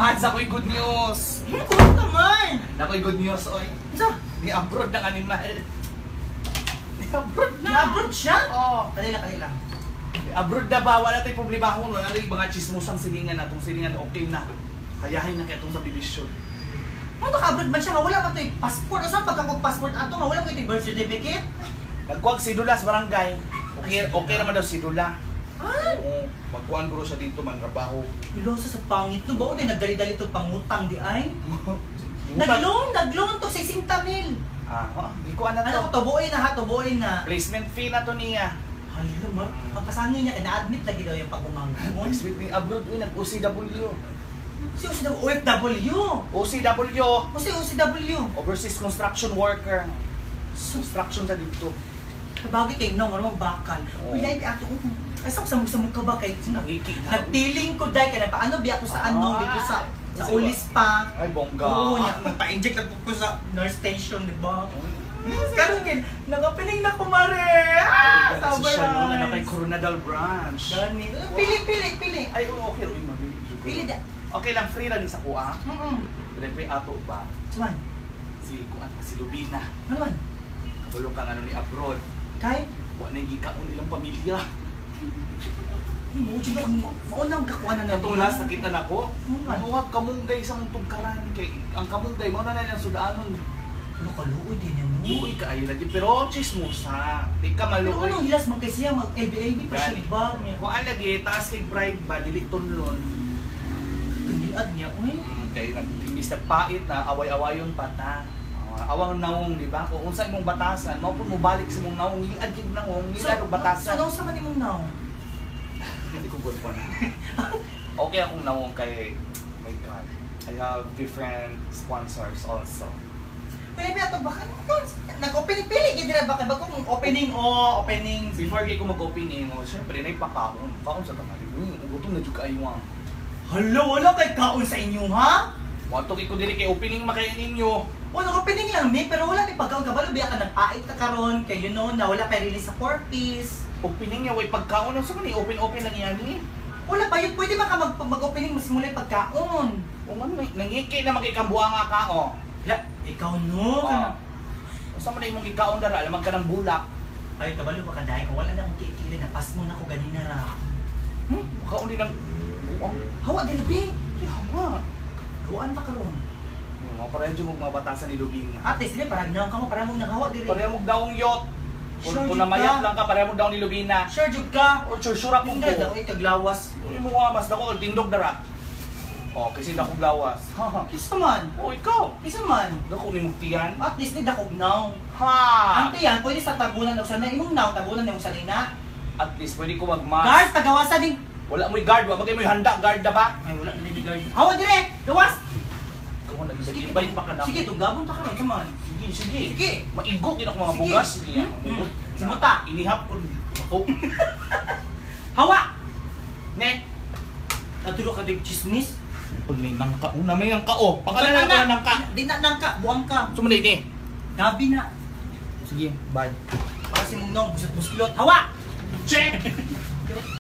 Mads, ako'y good news. Kumusta man? Ako'y good news, oy. Sa? Ni abroad ng animal. Ni abroad na. Na-abroad siya? Oo. Kanila, kanila. Ni abroad na ba? Wala tayong problema kung wala tayong mga chismosang silingan na. Itong silingan, okay na. Kayahin na kaya itong sa bibisyon. Ano ka-abroad man siya nga wala man to'y passport. Asa pagkakog passport ato nga wala man to'y birth certificate? Nagkuwag sidula sa barangay. Okay, okay naman daw sidula. Ah, Oo. Magkuhan guro siya dito man, trabaho. Ilosa sa pangit no ba? O nagdali-dali to pangutang di ay. Nag-loan, nag-loan to 60 mil. Ah, oh, di ko ano Ano to. ko, tubuin na ha, tubuin na. Placement fee na to niya. Hala, ma, ang pasangi niya, na-admit lagi daw yung pag-umangkon. Placement ni abroad, uy, nag-OCW. Si OCW, OFW. OCW, O si OCW. Overseas Construction Worker. Construction sa dito. Kabagay kay no, ano bakal. Oo. Uy, ay, ato, ay, sa samog-samog ka ba kay Nangiki na. Nagtiling ko dahil kaya paano biya ko sa ano, dito sa Kasi Ulis pa. Ay, bongga. Oo, niya, magpa-inject lang ko sa nurse station, di ba? Karon gid, nag-opening na ko mare. Ah, Kasi siya no, na sabay. kay Coronadal Branch. Gani. Pili, pili, pili. Ay, oo, okay, uy, mabili. Pili da. Okay lang, free lang sa kuha. Pero ato ba? Suman. Si kuha, si Lubina. Ano man? Kabulong kang ano ni abroad. Kay, Wa na gikaon ilang pamilya. mo jud ang maunang kakuha na Katong last nakita nako. Ano man? Muha kamunggay sa mong tugkaran kay ang kamunggay mao na lang sudanon. Ano kaluoy din yan, no? Luoy kaayo lagi pero chismosa. Di ka Pero maluoy. anong hilas man kay siya mag LBLB pa siya, Gani. di ba? Niya. Kuan lagi taas kay bride ba dili tunlon. Kaniad niya, uy. Kay nag imbis nagpait na away-awayon pa ta. Ah, awang naong di ba? Kung unsa imong batasan, mao pud mo balik sa imong naong, giad gyud naong, giad og batasan. So, sa man imong naong? Hindi ko good one. Okay akong naong kay my God. I have different sponsors also. Pili ba ato baka nag-opening pili gid dira baka bago kung opening oh, opening. Before kay ko mag-opening, oh, syempre naipakaon. Kaon sa tangali. Gutom na jud kaayo ang. Hala, wala kay kaon sa inyo ha? Wato kay ko dili kay opening makain ninyo. O nag-opening lang mi pero wala ni pagkaon kabalo biya ka nagpait ka karon kay you know na wala pa release sa 4 piece. Opening niya way pagkaon sa man open open lang yan ni. Wala pa yun, pwede ba ka mag-opening mas mula yung pagkaon? O man may nangiki na makikambuha nga ka oh. La, ikaw no. Oh. Unsa man na imong gikaon dara lamang ka ng bulak. Ay, kabalo ba ka dahil kung wala na akong kiikili na pas mo na ko ganina ra. Kaon din ang buang. Hawa din bi. Yawa. Ruan pa karon. Mga pareho jud mga batasan ni Lubina. Ate, sila parang naong ka mo, parang mong nakawa diri. Pareho mo daong yot. Kung Sure kung jud namayat ka. lang ka, pareho mo daong ni Lubina. Sure jud ka. O sure, sure akong Hindi ko. daw ay kaglawas. Uy mo nga, mas dako, tindog dara. O, kasi dako gawas. Ha. Kisa man. O, ikaw. Kisa man. Dako ni mugtiyan. At least ni dakog now. Ha! Ante yan, pwede sa tabunan og sana imong now, tabunan imong salina. At least pwede ko magmas. Guard, tagawasan ning. Wala mo'y guard, wa bagay mo'y handa, guard na ba? Ay, wala na ni guard. Hawa dire, gawas. Ikaw nag-invite pa ka na. Sige, tugabon ta karon, come on. Sige, sige. Sige. Maigo din ako mga Sige. bugas. Sige. Simuta. Inihap ko. Ako. Hawa. Ne. Natulo ka dig chismis. Pag may nangka, una may nangka oh. Pakalan na nangka. Di na nangka, buang ka. Sumunod ni. Gabi na. Sige, bye. Para si mong nong busot-buslot. Hawa. Check!